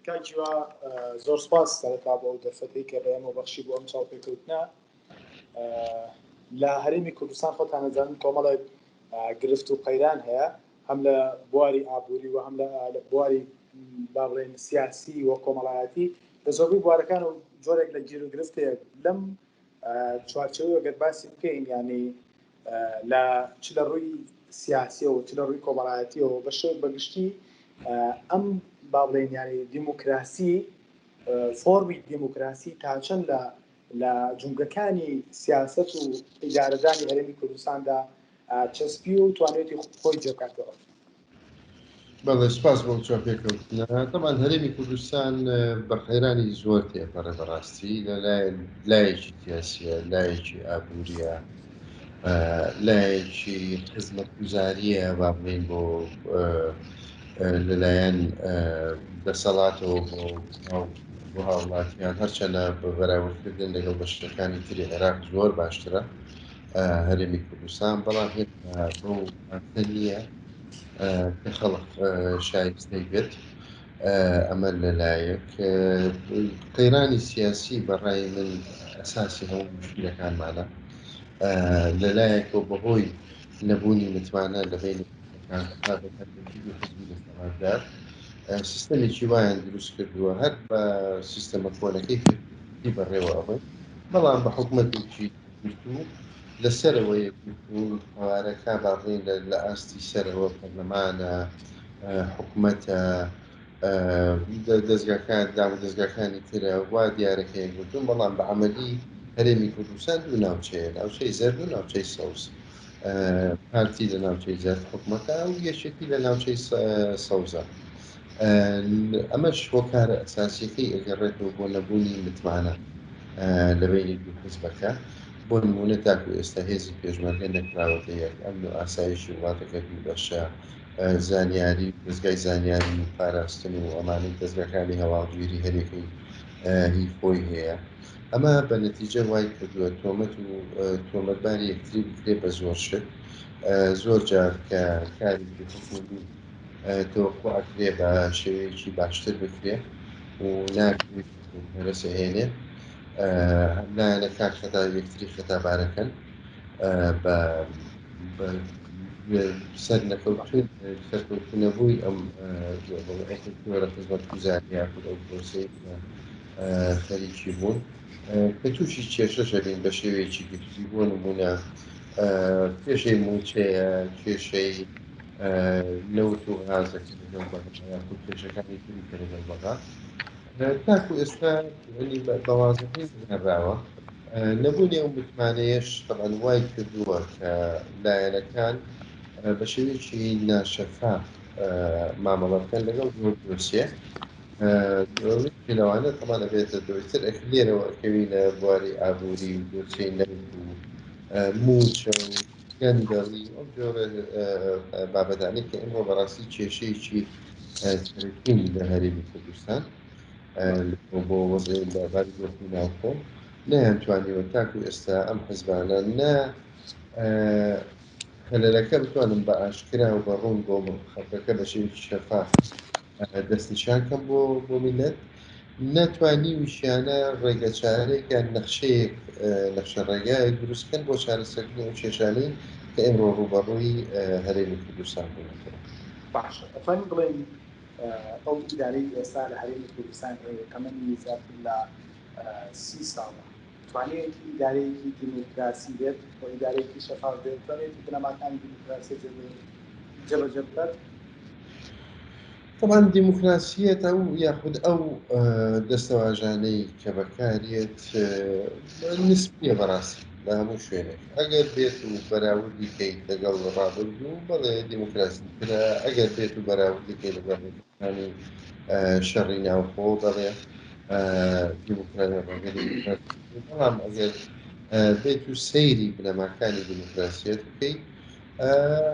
کاک هیوا زۆر سپاس سەرەتا بۆ ئەو دەرفەتەی کە بە ئێمە بەخشی بۆ ئەم چاوپێکەوتنە. لە هەرێمی کوردستان خۆتان ئەزانن کۆمەڵێک گرفت و قەیران هەیە هەم لە بواری ئابووری و هەم لە بواری با بڵێن سیاسی و کۆمەڵایەتی لە زۆربەی بوارەکان و جۆرێک لە گیر و گرفتەیە لەم چوارچێوەیە گەر باسی بکەین یعنی لە چ لە ڕووی سیاسیەوە چ لە ڕووی کۆمەڵایەتیەوە بە شێوەیەک بەگشتی ئەم با بڵێین یعنی دیموکراسی فۆرمی دیموکراسی تا چەند لە لە جومگەکانی سیاسەت و ئیدارەدانی هەرێمی کوردستاندا چەسپی و توانێتی خۆی جێبکاتەوە. بەڵێ سپاس بۆ چاپێکەوتنە. تەبعەن هەرێمی کوردستان بە قەیرانی زۆر تێپەڕێ بەڕاستی لە لایەکی سیاسیە، لایەکی ئابووریە، لایەکی خزمەتگوزاریە با بڵێین بۆ لەلایەن دەسەڵاتەوە بۆ بۆ هاوڵاتیان هەرچەنە بە بەراوردکردن لەگەڵ بەشەکانی تری عێراق زۆر باشترە هەرێمی کوردستان بەڵام هێشتا بەو ئاستە نییە کە خەڵک شایستەی بێت ئەمە لەلایەک قەیرانی سیاسی بەڕای من ئەساسی هەموو مشکلەکانمانە لەلایەکەوە بەهۆی نەبوونی متمانە لە بینی حزبی دەسەڵاتدار سیستەمێکی وایان دروست کردووە هەر بە سیستەمە کۆنەکەی بەڕێوە ئەوەی بەڵام بە حکومەتێکی یەکگرتوو لە سەرەوە یەکگرتوو قەوارەکە با بڵێین لە ئاستی سەرەوە پەرلەمانە حکومەتە دەزگاکان دام و دەزگاکانی ترە وا دیارە کە یەکگرتوون بەڵام بە عەمەلی هەرێمی کوردستان دوو ناوچەیە ناوچەی زەرد و ناوچەی سەوز پارتی لە ناوچەی زەرد حکومەتە و یەکێتی لە ناوچەی سەوزە ئەمەش هۆکارە ئەساسیەکەی ئەگەڕێتەوە بۆ نەبوونی متمانە لە بەینی دوو حزبەکە، بۆ نموونە تاکو ئێستا هێزی پێشمەرگە نەکراوەتە یەک، ئەمن و ئاسایشی وڵاتەکە دوو بەشە، زانیاری و دەزگای زانیاری و پاراستن و ئەمانەی دەزگاکانی هەواڵگیری هەریەکەی هی خۆی هەیە. ئەمە بە نەتیجە وای کردووە تۆمەت و تۆمەتباری یەکتری بکرێ بە زۆر شت. زۆر جار کە کارێکی حکوومی تەوەقوع ئەکرێ بە شێوەیەکی باشتر بکرێ و ناکرێت هەرەسئەهێنێ لایەنەکان خەتا یەکتری خەتابارەکەن بە سەر نەکەوتن سەرکەوتو نەبووی ئەم جۆرە خزمەتگوزاری یاخود ئەو پرۆسەی خەریکی بوون کە تووشی کێشەش ئەبین بە شێوەیەکی گشتی بۆ نمونە کێشەی موچەیە کێشەی نەوت و غازەکە لەگەڵ بەغدا یاخود کێشەکانی تری کە لەگەڵ بەغا تاکو ئێستا بەوازەکەی نەراوە نەبوونی ئەو متمانەیەش تەبعەن وای کردووە کە لایەنەکان بە شێوەیەکی ناشەفاف مامەڵە بکەن لەگەڵ زۆر دۆسیە لەوانە تەمان ئەبێتە دواتر لێرەوە ئەکەوینە بواری ئابووری و دۆسیەی نەوت و مووچە و گەندەڵی و ئەو جۆرە بابەتانەی کە ئێمە بەڕاستی کێشەیەکی سەرەکین لە هەرێمی کوردستان بۆ وەزعی بارودۆخی ناوخۆ نەیانتوانیوە تاکو ئێستا ئەم حزبانە نە خەلەلەکە بتوانم بە ئاشکرا و بە ڕوون بۆ خەڵکەکە بە شێوەیەکی شەفاف دەستنیشان کەم بۆ بۆ میلەت نەتوانیویشیانە ڕێگەچارێک یان نەخشەیەک نەخشە ڕێگایەک دروست بکەن بۆ چارەسەرکردنی ئەو کێشانەی کە ئێمڕۆ ڕووبەڕووی هەرێمی کوردستان بوونەتەوە. باشە ئەتوانین بڵێین ئەو ئیدارەی ئێستا لە هەرێمی کوردستان هەیە تەمەنی زیاتر لە 30 ساڵە توانیویەتی ئیدارەیەکی دیموکراسی بێت و ئیدارەیەکی شەفاف بێت توانیویەتی بنەماکانی دیموکراسی جێبەجێ بکات؟ تەبعەن دیموکراسیەت ئەو یاخود ئەو دەستەواژانەی کە بەکاریەت نسبیە بەڕاستی لە هەموو شوێنێک ئەگەر بێت و بەراوردی کەیت لەگەڵ ڕابردوو بەڵێ دیموکراسی ترە ئەگەر بێت و بەراوردی کەیت لەگەڵ ڕێکانی شەڕی ناوخۆ بەڵێ دیموکراسی ڕێگە دیموکراسی بەڵام ئەگەر بێت و سەیری بنەماکانی دیموکراسیەت بکەیت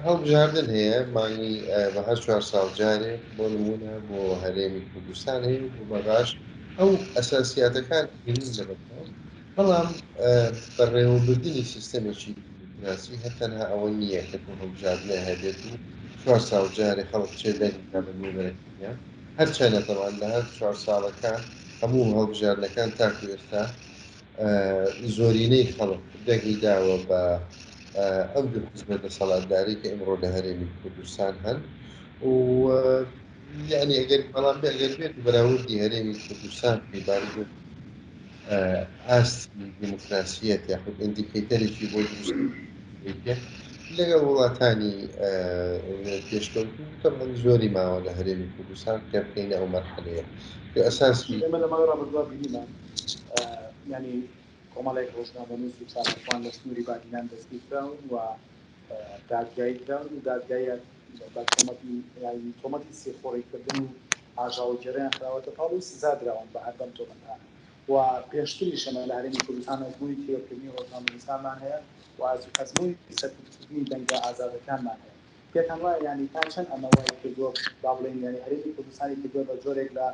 هەڵبژاردن هەیە مانگی بە هەر چوار ساڵ جارێک بۆ نمونە بۆ هەرێمی کوردستان هەیە و بۆ بەغاش ئەو ئەساسیاتەکان گرنگ لەبەرچاو بەڵام بەڕێوەبردنی سیستەمێکی دیموکراسی هەر تەنها ئەوە نییە کە تۆ هەڵبژاردنە هەبێت و چوار ساڵ جارێ خەڵک بچێت دەنگ بدا بە نوێنەرەکانیان. هەرچەنە تەبعەن لە هەر چوار ساڵەکە هەموو هەڵبژاردنەکان تاکو ئێستا زۆرینەی خەڵک دەنگی داوە بە ئەم دوو حزبە دەسەڵاتدارەی کە ئیمڕۆ لە هەرێمی کوردستان هەن و یعنی ئەگەر بەڵام بێ ئەگەر بێت بەراوردی هەرێمی کوردستان بکەی بارودۆخ ئاستی دیموکراسیەت یاخود indicator ێکی بۆ دروست لەگەڵ وڵاتانی پێشکەوتوو تەبعەن زۆری ماوە لە هەرێمی کوردستان کە بکەینە ئەو مەرحەلەیە کە ئەساسی ئێمە لە ماوەی ڕابردووە بینیمان یانی کۆمەڵێک ڕۆژنامەنووس و چالاکوان لە سنووری بادینان دەستگیرکراون و دادگایی کراون و دادگاییان بە تۆمەتی یانی تۆمەتی سیخوڕیکردن و ئاژاوەگێڕیان خراوەتە پاڵ و سزا دراون بە هەر بەم تۆمەتانە و پێشتریش ئەمە لە هەرێمی کوردستان ئەزموونی تیرۆرکردنی ڕۆژنامەنووسانمان هەیە و ئەزموونی سەرکوتکردنی دەنگە ئازادەکانمان هەیە. پێتان وایە یانی تا چەند ئەمە وای کردووە با بڵێین یانی هەرێمی کوردستانی کردووە بە جۆرێک لە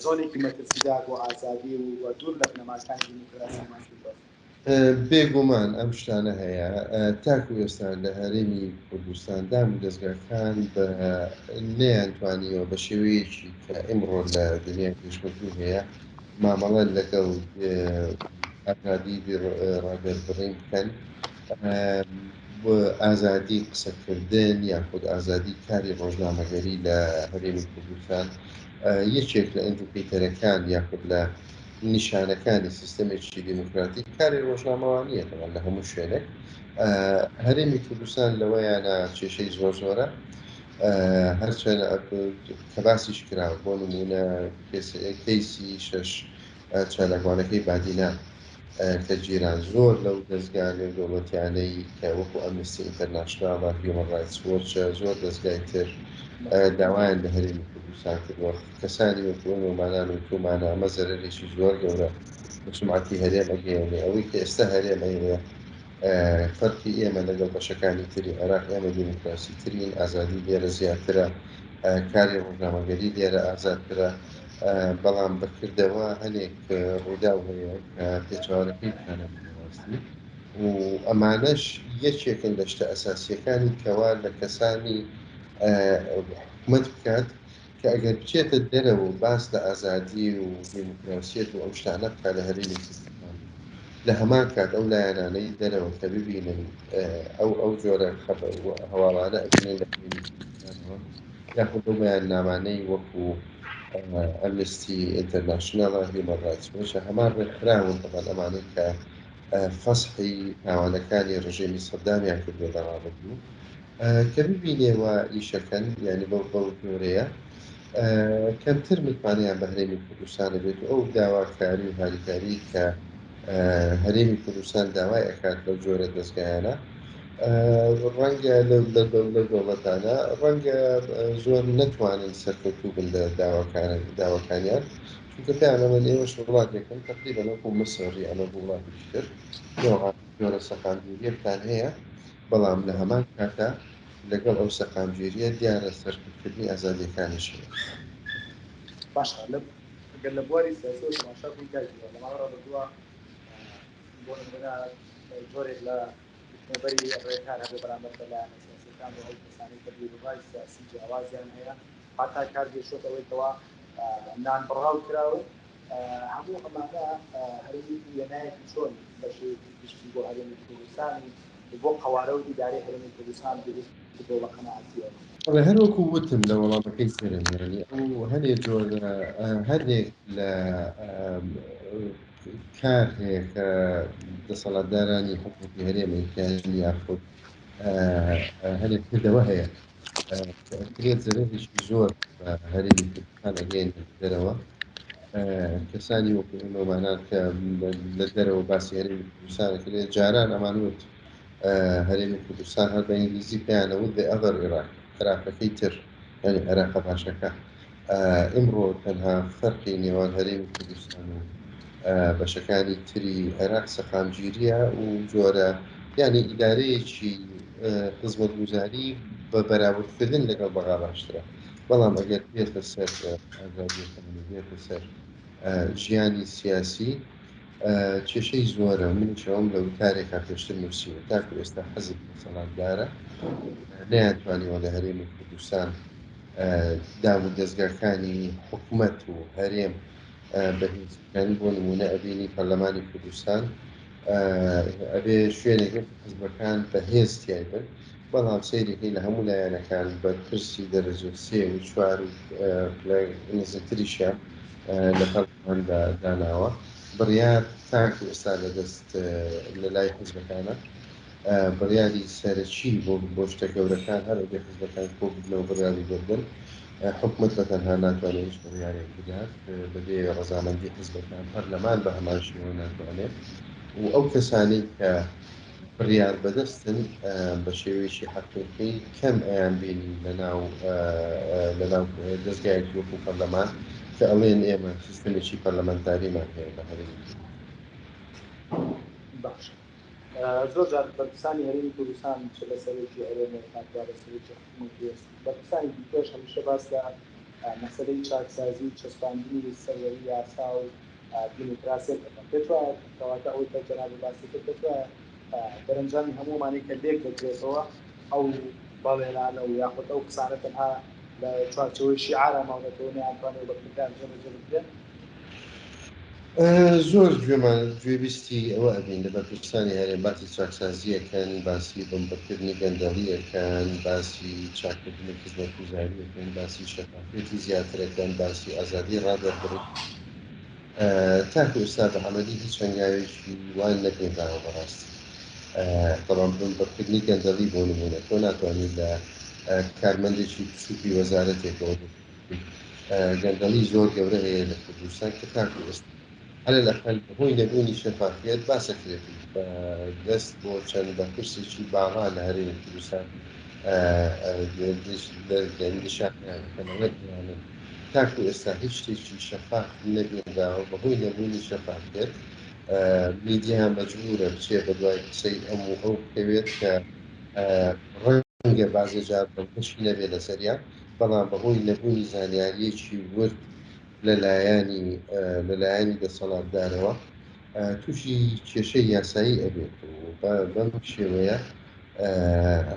زۆنێکی مەترسیدار بۆ ئازادی و دوور لە بنەماکانی دیموکراسی و مافی مرۆڤ؟ بێگومان ئەم شتانە هەیە تاکو ئێستا لە هەرێمی کوردستان دام و دەزگاکان بە نەیانتوانیوە بە شێوەیەکی کە ئیمڕۆ لە دنیای پێشکەوتوو هەیە مامەڵە لەگەڵ ئازادی ڕادەربڕین بکەن ئازادی قسەکردن یاخود ئازادی کاری ڕۆژنامەگەری لە هەرێمی کوردستان یەکێک لە indicator ەکان یاخود لە نیشانەکانی سیستەمێکی دیموکراتی کاری ڕۆژنامەوانییە تەبعەن لە هەموو شوێنێک هەرێمی کوردستان لەوەیانە کێشەی زۆر زۆرە هەرچەند کە باسیش کرا بۆ نمونە کەیسی شەش چالاکوانەکەی بادینان کە گیران زۆر لەو دەزگا نێودەوڵەتیانەی کە وەکو ئەمنستی ئینتەرناشناڵە، هیومن ڕایتس وۆچە، زۆر دەزگای تر داوایان لە هەرێمی کوردستان کردووە کەسانی وەکو ئێمەمانان و تومانە ئەمە زەرەرێکی زۆر گەورە بە سومعەتی هەرێم ئەگەیەنێ. ئەوەی کە ئێستا هەرێم ئەیڵێ فەرقی ئێمە لەگەڵ بەشەکانی تری عێراق ئێمە دیموکراسی ترین، ئازادی لێرە زیاترە، کاری ڕۆژنامەگەری لێرە ئازادترە، بەڵام بە کردەوە هەنێک ڕووداو هەیە کە پێچەوانەکەی بکەنە ڕاستی و ئەمانەش یەکێکن لە شتە ئەساسیەکانی کەوا لە کەسانی حکومەت بکات کە ئەگەر بچێتە دەرەوە و باس لە ئازادی و دیموکراسیەت و ئەو شتانە بکات لە هەرێمی کوردستان لە هەمان کات ئەو لایەنانەی دەرەوە کە ببینن ئەو ئەو جۆرە خەبەر و هەواڵانە ئەبینن لە هەرێمی کوردستانەوە یاخود ئەو بەیاننامانەی وەکو ئەمنستی ئینتەرناشناڵە، هیومەن ڕایتس وۆچە، هەمان ڕێکخراون تەبعەن ئەمانەی کە فەزحی تاوانەکانی ڕژێمی سەدامیان کردووە لە ڕابردوو کە ببینێ وا ئیشەکەن یعنی بەو بەو جۆرەیە کەمتر متمانەیان بە هەرێمی کوردستان بێت و ئەو داواکاری و هاریکاری کە هەرێمی کوردستان داوای ئەکات لەو جۆرە دەزگایانە ڕەنگە لەو دەوڵەتانە ڕەنگە زۆر نەتوانن سەرکەوتوو بن لە داواکانیان چونکە پێیان ئەڵێن ئێوەش وڵاتێکن تەقریبەن وەکو میسر یان وەکو وڵاتێکی تر نەوعا جۆرە سەقامگیرییەکتان هەیە بەڵام لە هەمان کاتا لەگەڵ ئەو سەقامگیرییە دیارە سەرکوتکردنی ئازادییەکانیش هەیە. باشە گەر لە بواری سیاسیەوە تەماشا بکەین کاک هیوا لە ماوەی ڕابردووە بۆ نمونە جۆرێک لە گرتنەبەری ڕێکار هەبوو بەرامبەر بە لایەنە سیاسیەکان و ئەو کەسانەی کە بیروڕای سیاسی جیاوازیان هەیە هەتا کار گەیشتۆتە ئەوەی کەوا نانبڕاو کراون هەموو ئەمانە هەرێمی وێنایەکی چۆن بە شێوەیەکی گشتی بۆ هەرێمی کوردستان و بۆ قەوارە و ئیدارەی هەرێمی کوردستان دروست کردووە بە قەناعەتیەوە؟ بەڵێ هەر وەکو وتم لە وەڵامەکەی سەرم یانی ئەو هەنێ جۆرە هەنێک لە کار هەیە کە دەسەڵاتدارانی حکومەتی هەرێم ئەیکەن یاخود هەنێک کردەوە هەیە کە ئەکرێت زەرەرێکی زۆر بە هەرێمی کوردستان ئەگەیەنێت دەرەوە کەسانی وەکو ئێمەمانان کە لە دەرەوە باسی هەرێمی کوردستان ئەکرێت جاران ئەمان وت هەرێمی کوردستان هەر بە ئینگلیزی پێیان ئەوت the other Iraq عێراقەکەی تر یعنی عێراقە باشەکە ئیمڕۆ تەنها فەرقی نێوان هەرێمی کوردستان و بەشەکانی تری عێراق سەقامگیریە و جۆرە یعنی ئیدارەیەکی خزمەتگوزاری بە بەراوردکردن لەگەڵ بەغا باشترە بەڵام ئەگەر بێتە سەر ئازادیەکان و بێتە سەر ژیانی سیاسی کێشەی زۆرە منیش ئەوم لە وتارێکا پێشتر نووسیوە تاکو ئێستا حەزب دەسەڵاتدارە نەیانتوانیوە لە هەرێمی کوردستان دام و دەزگاکانی حکومەت و هەرێم بەهێز بکەن. بۆ نموونە ئەبینی پەرلەمانی کوردستان ئەبێ شوێنێک بێت حزبەکان بەهێز تیای بن، بەڵام سەیرەکەی لە هەموو لایەنەکان بەرپرسی دەرەجە سێ و چوار و پلە نزمتریشیان لە پەرلەماندا داناوە. بڕیار تاکو ئێستا لە دەست لە لای حزبەکانە. بڕیاری سەرەکی بۆ بۆ شتە گەورەکان هەر ئەبێ حزبەکان کۆ ببنەوە بڕیاری بۆ بدەن. حکومەت بە تەنها ناتوانێت هیچ بڕیارێک بدات بەبێ ڕەزامەندی حزبەکان، پەرلەمان بە هەمان شێوە ناتوانێت و ئەو کەسانەی کە بڕیار بەدەستن بە شێوەیەکی حەقیقی کەم ئەیان بینی لەناو لەناو دەزگایەکی وەکو پەرلەمان کە ئەڵێن ئێمە سیستەمێکی پەرلەمانتاریمان هەیە لە هەرێمی باشە. زۆر جار بەرپرسانی هەرێمی کوردستان چ لە سەرۆکی هەرێمەوە تا بگاتە سەرۆکی حکومەت و بەرپرسانی دیکەش هەمیشە باس لە مەسەلەی چاکسازی و چەسپاندنی سەروەری یاسا و دیموکراسیەت دەکەن. پێت وایە کەواتە ئەوەی کە جەنابت باسی کرد، پێت وایە دەرەنجامی هەموو ئەمانەی کە لێک دەدرێتەوە ئەو بەڵێنانە و یاخود ئەو قسانە تەنها لە چوارچێوەی شیعارا ماونەتەوە نەیانتوانیوە بە کردار جێبەجێ بکرێن؟ زۆر گوێمان گوێبیستی ئەوە ئەبین لە بەرپرسانی هەرێم باسی چاکسازییەکەن، باسی بنبڕکردنی گەندەڵییەکەن، باسی چاککردنی خزمەتگوزارییەکەن، باسی شەفافیەتی زیاترەکەن، باسی ئازادی ڕادەربڕین. تاکو ئێستا بە عەمەلی هیچ هەنگاوێکی وا نەبینراوە بەڕاستی. تەبعەن بنبڕکردنی گەندەڵی بۆ نموونە تۆ ناتوانیت لە کارمەندێکی بچووکی وەزارەتێکەوە گەندەڵی زۆر گەورە هەیە لە کوردستان کە تاکو ئێستا على الأقل بەهۆی نەبوونی شەفافیەت باسەکرێت بە دەست بۆ چەند بەرپرسێکی باڵا لە هەرێمی کوردستان نیشانەکەنەوەی تاکو ئێستا هیچ شتێکی شەفاف نەبینراوە. بەهۆی نەبوونی شەفافیەت میدیا مەجبورە بچێ بەدوای قسەی ئەم و ئەو بکەوێت کە ڕەنگە بەعزێ جار بەڵگەشی نەبێت لەسەریان، بەڵام بەهۆی نەبوونی زانیارییەکی ورد لە لایەنی لە لایەنی دەسەڵاتدارەوە تووشی کێشەی یاسایی ئەبێت و بەم شێوەیە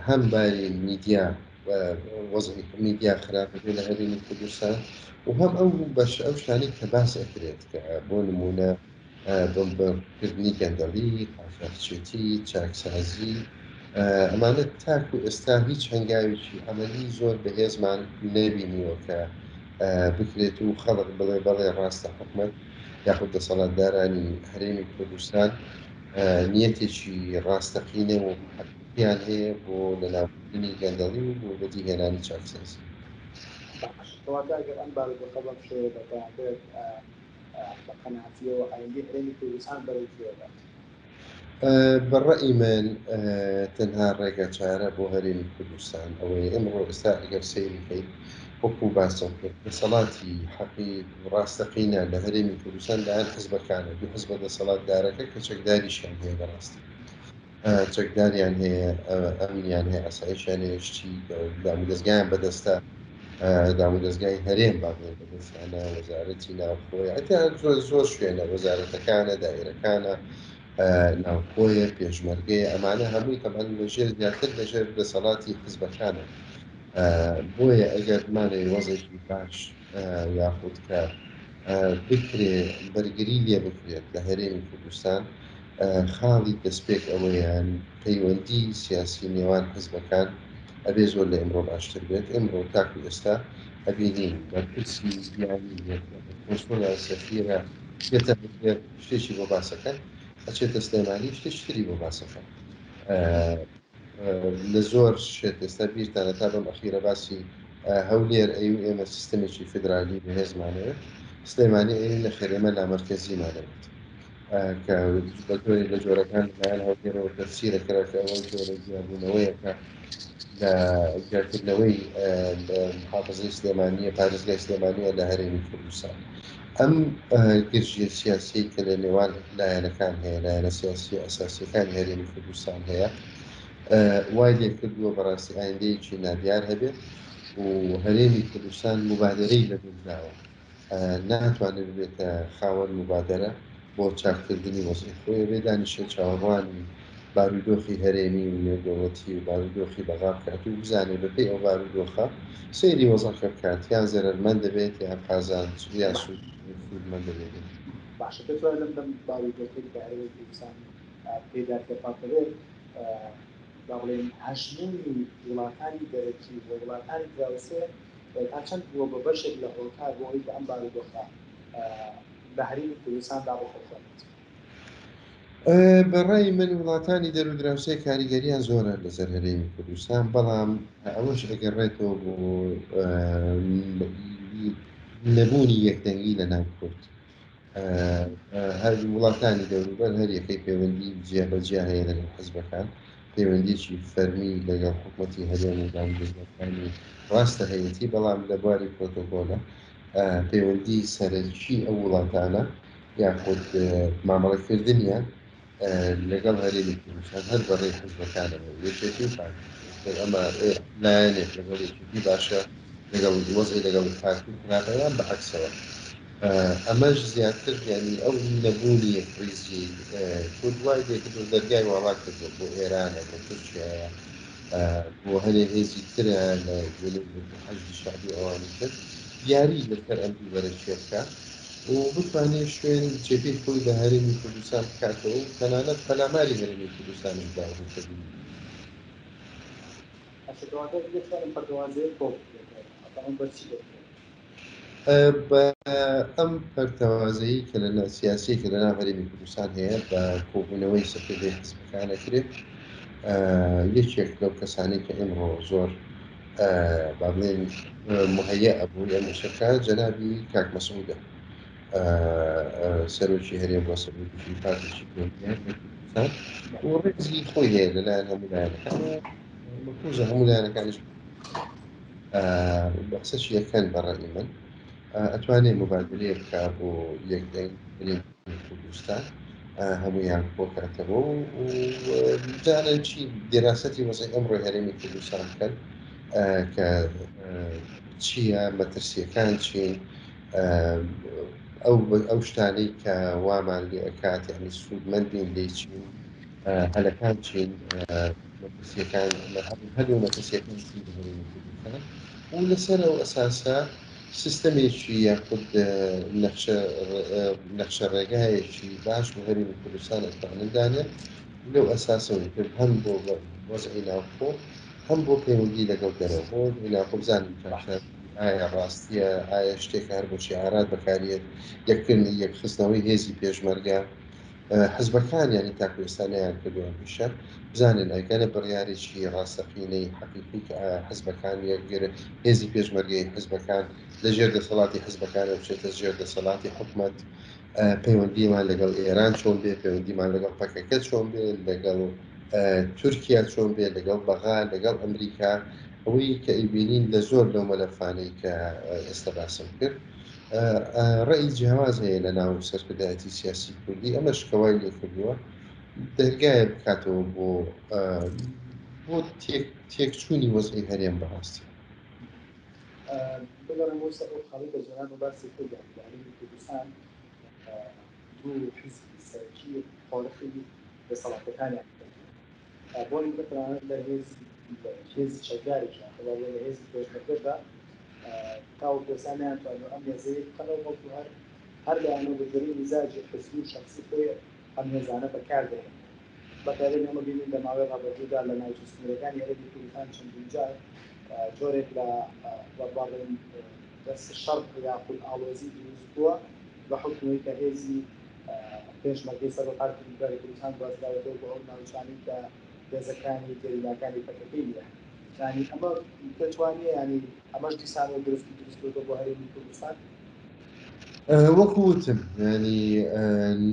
هەم باری میدیا وەزعی میدیا خراپ بێت لە هەرێمی کوردستان و هەم ئەو بەش ئەو شتانەی کە باس ئەکرێت کە بۆ نموونە بنبڕکردنی گەندەڵی، قاچاخچێتی، چاکسازی، ئەمانە تاکو ئێستا هیچ هەنگاوێکی عەمەلی زۆر بەهێزمان نەبینیوە کە بکرێت و خەڵک بڵێ بەڵێ ڕاستە حکومەت یاخود دەسەڵاتدارانی هەرێمی کوردستان نیەتێکی ڕاستەقینە و حەقیقیان هەیە بۆ لەناوبردنی گەندەڵی و بۆ بەدیهێنانی چاکسازی. باش، کەواتە ئەگەر ئەم بارودۆخە بەم شێوەیە بەردەوام بێت، بە قەناعەتیەوە ئایندەی هەرێمی کوردستان بەرەو کوێ ئەبات؟ بە ڕەئی من تەنها ڕێگە چارە بۆ هەرێمی کوردستان ئەوەیە ئمڕۆ ئێستا ئەگەر سەیری کەیت وەکو باسم کرد دەسەڵاتی حەقی ڕاستەقینە لە هەرێمی کوردستان لایەن حزبەکانە، دوو حزبە دەسەڵاتدارەکە کە چەکداریشیان هەیە بەڕاستی چەکداریان هەیە، ئەمنیان هەیە، ئاسایشیان هەیە، شتی دامودەزگایان بەدەستە، دامودەزگای هەرێم با بڵێین بەدەستیانە، وەزارەتی ناوخۆیە، هەتا زۆر زۆر شوێنە، وەزارەتەکانە، دایرەکانە، ناوخۆیە، پێشمەرگەیە، ئەمانە هەمووی تەبعەن لەژێر زیاتر لەژێر دەسەڵاتی حزبەکانە. بۆیە ئەگەر بمانەوێ وەزعێکی باش یاخود کە بکرێ بەرگری لێ بکرێت لە هەرێمی کوردستان، خاڵی دەستپێک ئەوەیە پەیوەندی سیاسی نێوان حزبەکان ئەبێ زۆر لە ئێمڕۆ باشتر بێت. ئێمڕۆ تاکو ئێستا ئەبینین بەرپرسی بیانی کۆنسوڵە سەفیرە دێتە هەولێر شتێکی بۆ باسەکەن، ئەچێتە سلێمانی شتێکی تری بۆ باسەکەن. لە زۆر شت ئێستا بیرتانە تا بەم ئەخیرە باسی هەولێر ئەیو ئێمە سیستەمێکی فیدرالی بەهێزمانەوێت، سلێمانی ئەیو نەخێر ئێمە لامەرکەزیمانەوێت. کە بە جۆرێک لە جۆرەکان لەلایەن هەولێرەوە تەفسیرە کرا کە ئەوە جۆرە جیابوونەوەیەکە لە جیاکردنەوەی محافظەی سلێمانیە، پارێزگای سلێمانیە لە هەرێمی کوردستان. ئەم گرژیە سیاسیەی کە لە نێوان لایەنەکان هەیە، لایەنە سیاسیە ئەساسیەکانی هەرێمی کوردستان هەیە، وای لێ کردووە بەڕاستی ئایندەیەکی نادیار هەبێت و هەرێمی کوردستان مبادرەی لەدەستداوە. ناتوانێت ببێتە خاوەن موبادەرە بۆ چاککردنی وەزعی خۆی، ئەبێ دانیشێت چاوەڕوانی بارودۆخی هەرێمی و نێودەوڵەتی و بارودۆخی بەغا بکات و بزانێت بەپێی ئەو بارودۆخە سەیری وەزعەکە بکات یان زەرەرمەند دەبێت یان قازانج یان سوودمەند دەبێت. باشە پێت وایە لەم لەم بارودۆخەی کە هەرێمی کوردستان پێیدا تێپەڕ دەبێت با بڵێین هەژموونی وڵاتانی دەرەکی و وڵاتانی دراوسێ تا چەند بووە بە بەشێک لە هۆکار بۆ ئەوەی کە ئەم بارودۆخە لە هەرێمی کوردستاندا بخوڵقێنێت؟ بە ڕای من وڵاتانی دەر و دراوسێ کاریگەریان زۆرە لەسەر هەرێمی کوردستان، بەڵام ئەوەش ئەگەڕێتەوە بۆ نەبوونی یەکدەنگی لە ناو کورد. هەر وڵاتانی دەوروبەر هەر یەکەی پەیوەندی جیا بە جیا هەیە لەگەڵ حزبەکان، پەیوەندیی فەرمی لەگەڵ حکوومەتی هەرێم و دامودەزگاکانی ڕاستە هەیەتی، بەڵام لە بواری پرۆتۆکۆلە پەیوەندی سەرەکی ئەو وڵاتانە یاخود مامەڵەکردنیان لەگەڵ هەرێمی کوردستان هەر بەڕێی حزبەکانەوە یەکێتی و پارتی ئەمە لایەنێک لەگەڵ یەکێتی باشە لەگەڵ وەزعی لەگەڵ پارتی خراپە یان بەعەکسەوە ئەمەش زیاتر یعنی ئەو نەبوونی یەکڕیزی کورد وای لێکردووە دەرگای واڵا کردووە بۆ ئێرانە بۆ تورکیایە بۆ هەنێ هێزی ترە لە جنوب حەشدی شەعبی ئەوانی تر یاری لەسەر ئەم دوو بەرە چێ بکا و بتوانێ شوێن جێگەی خۆی لە هەرێمی کوردستان بکاتەوە و تەنانەت پەلاماری هەرێمی کوردستانیش بدا وەکو کە بینیمان. باشە کەواتە ئەگەر چۆن ئەم پەرتەوازەیە کۆ بکرێتەوە؟ ئەتە ئەم بە چی دەکرێت؟ بە ئەم پەرتەوازەیی کە لە سیاسی کە لە ناو هەرێمی کوردستان هەیە بە کۆبوونەوەی سەرکردەی حزبەکان ئەکرێت. یەکێک لەو کەسانەی کە ئێمڕۆ زۆر با بڵێین مهەیە بوو ئەم ئیشەکە جەنابی کاک مەسعودە سەرۆکی هەرێم بۆ سەرۆکی پارتێکی کوردستان و ڕێزی خۆی هەیە لەلایەن هەموو لایەنەکان مەفروزە هەموو لایەنەکانیش بە قسەشی یەکەن بە ڕەئی من ئەتوانێ مبادلەیە بکا بۆ یەکدەنگ هەرێمی کوردستان هەمویان کۆکاتەوە و بزانن چی دیراسەتی وەزعی ئەمڕۆی هەرێمی کوردستان بکەن کە چییە مەترسیەکان چین ئەو ئەو شتانەی کە وامان لێ ئەکات یعنی سوودمەند بین لێی چین هەلەکان چین مەترسیەکان هەل و مەترسیەکان چین لە هەرێمی کوردستان و لەسەر ئەو ئەساسە سیستەمێکی یاخود نەخشە نەخشە ڕێگایەکی باش بۆ هەرێمی کوردستان ئەتوانن دانێن لەو ئەساسەوە تر هەم بۆ وەزعی ناوخۆ هەم بۆ پەیوەندی لەگەڵ دەرەوە بۆ وەزعی ناوخۆ بزانین ئایا ڕاستیە ئایا شتێکە هەر بۆ شیعارات بەکاریێت یەککردنی یەکخستنەوەی هێزی پێشمەرگە حزبەکان یانی تاکو ئێستا نەیان کردووە ئەم ئیشە بزانن ئەگەنە بڕیارێکی ڕاستەقینەی حەقیقی کە ئایا حزبەکان یەکگر هێزی پێشمەرگەی حزبەکان لە ژێر دەسەڵاتی حزبەکانەوە بچێتە ژێر دەسەڵاتی حکومەت پەیوەندیمان لەگەڵ ئێران چۆن بێ پەیوەندیمان لەگەڵ پەکەکە چۆن بێ لەگەڵ تورکیا چۆن بێ لەگەڵ بەغا لەگەڵ ئەمریکا ئەوەی کە ئەیبینین لە زۆر لەو مەلەفانەی کە ئێستا باسم کرد ڕەئی جیاواز هەیە لە ناو سەرکردایەتی سیاسی کوردی ئەمەش کە وای لێ کردووە دەرگایە بکاتەوە بۆ بۆ تێکچوونی وەزعی هەرێم بەڕاستی. بگەڕێم بۆ سەر ئەو خاڵەی کە جەنابت باسی کرد یانی لە هەرێمی کوردستان دوو حیزبی سەرەکی قۆرخی دەسەڵاتەکانیان کردووە بۆ نمونە تەنانەت لە هێزی هێزی چەکداریشدا خۆ با بڵێین لە هێزی پێشمەرگەشدا تاوەکو ئێستا نەیانتوانیوە ئەم هێزە یەک بخەنەوە بەڵکو هەر هەر لایەنە بە گوێرەی میزاجی حزبی و شەخسی خۆی ئەم هێزانە بەکاردەهێنێت بە تایبەت ئێمە بینین لە ماوەی ڕابردوودا لە ناوچە سنوورەکانی هەرێمی کوردستان چەندین جار جۆرێک لە با بڵێین دەست شەڕ یاخود ئاڵۆزی دروست بووە بە حوکمی کە هێزی پێشمەرگەی سەر بە پارتی دیموکراتی کوردستان گواستراوەتەوە بۆ ئەو ناوچانەی کە هێزەکانی گەریلاکانی پەکەکەی لێیە. یانی ئەمە پێت وا نییە یانی ئەمەش دیسانەوە گرفتی دروست کردووە بۆ هەرێمی کوردستان؟ وەکو وتم یانی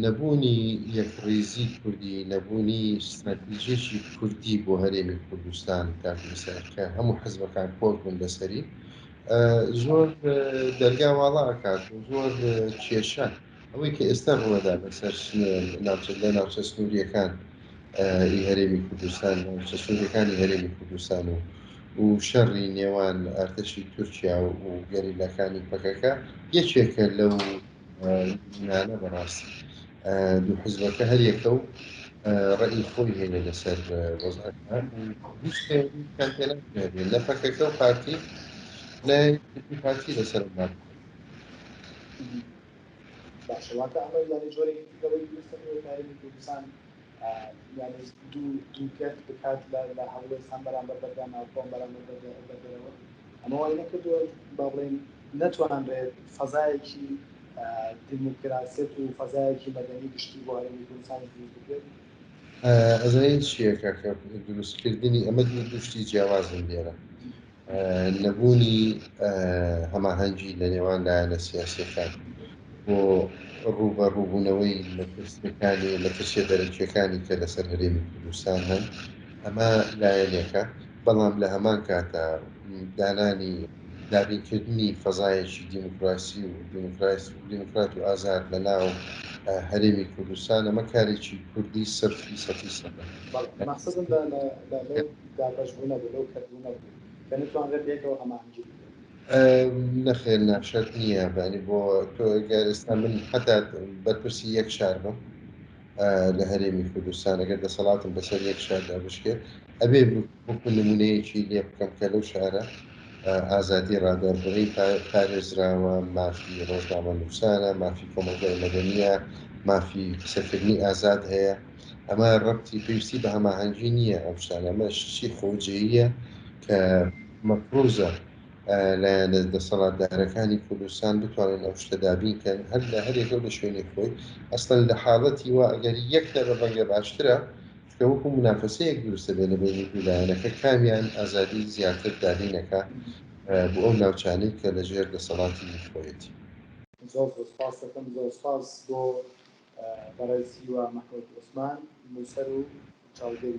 نەبوونی یەکڕیزی کوردی، نەبوونی ستراتیژێکی کوردی بۆ هەرێمی کوردستان تاکو ئێستا کە هەموو حزبەکان کۆک بن لەسەری زۆر دەرگا واڵا ئەکات و زۆر کێشە ئەوەی کە ئێستا ڕووەدا لەسەر ناوچە لە ناوچە سنووریەکان ئی هەرێمی کوردستان ناوچە سنووریەکانی هەرێمی کوردستان و و شەڕی نێوان ئەرتەشی تورکیا و گەریلاکانی پەکەکە یەکێکە لەو نانە بەڕاستی دوو حزبەکە هەر یەکە و ڕەئی خۆی هەیە لەسەر وەزعەکە و هیچ پەیوەندییەکیان پێ ناکرێت، نە پەکەکە و پارتی نە یەکێتی و پارتی لەسەر ئەم بابەتە. باشە واتە ئەمە یانی جۆرێکی تر لەوەی دروست دەکەوێت کە هەرێمی کوردستان یانی دوو کەرت بکات لە هەڵوێست هەم بەرامبەر بە ناوخۆ هەم بەرامبەر بە دەرەوە. ئەمە وای نەکردووە با بڵێین نەتوانرێت فەزایەکی دیموکراسیەت و فەزایەکی مەدەنی گشتی بۆ هەرێمی کوردستانیش دروست بکرێت؟ ئەزانین چییە کاکە، دروستکردنی ئەمە دوو شتی جیاوازن لێرە. نەبوونی هەماهەنگی لە نێوان لایەنە سیاسییەکان بۆ ڕووبەڕووبوونەوەی مەترسییەکانی مەترسییە دەرەکییەکانی کە لەسەر هەرێمی کوردستان هەن، ئەمە لایەنێکە، بەڵام لە هەمان کاتا دانانی دابینکردنی فەزایەکی دیموکراسی و دیموکرات و ئازاد لە ناو هەرێمی کوردستان ئەمە کارێکی کوردی سەرفی سەتی سەدە. بەڵێ مەقسەدم لە لەو دابەشبوونە بوو، لەو کەرتبوونە بوو کە نەتوانرێت پێکەوە هەماهەنگی بکرێت. نەخێر نا شەرت نییە بەنی بۆ تۆ گەر ئێستا من حەتا بەرپرسی یەک شار بم لە هەرێمی کوردستان ئەگەر دەسەڵاتم بەسەر یەک شاردا بشکێت ئەبێ وەکو نمونەیەکی لێ بکەم کە لەو شارە ئازادی ڕادەربڕین پارێزراوە، مافی ڕۆژنامەنووسانە، مافی کۆمەڵگای مەدەنییە، مافی قسەکردنی ئازاد هەیە. ئەمە ڕەبتی پێویستی بە هەماهەنگی نییە ئەم شتانە، ئەمە شتی خۆجێییە کە مەفروزە لایەنە دەسەڵاتدارەکانی کوردستان بتوانن ئەو شتە دابین کەن هەر لە هەرێکەو لە شوێنی خۆی. ئەسڵەن لە حاڵەتی وا ئەگەر یەک نەبێ ڕەنگە باشترە، چونکە وەکو مونافەسەیەک دروست دەبێت لە بەینی دوو لایەنەکە کامیان ئازادی زیاتر دابین ئەکا بۆ ئەو ناوچانەی کە لە ژێر دەسەڵاتی خۆیەتی. زۆر زۆر سپاست دەکەم. زۆر سپاس بۆ بەڕێز هیوا مەحمود عوسمان، نووسەر و چاودێری.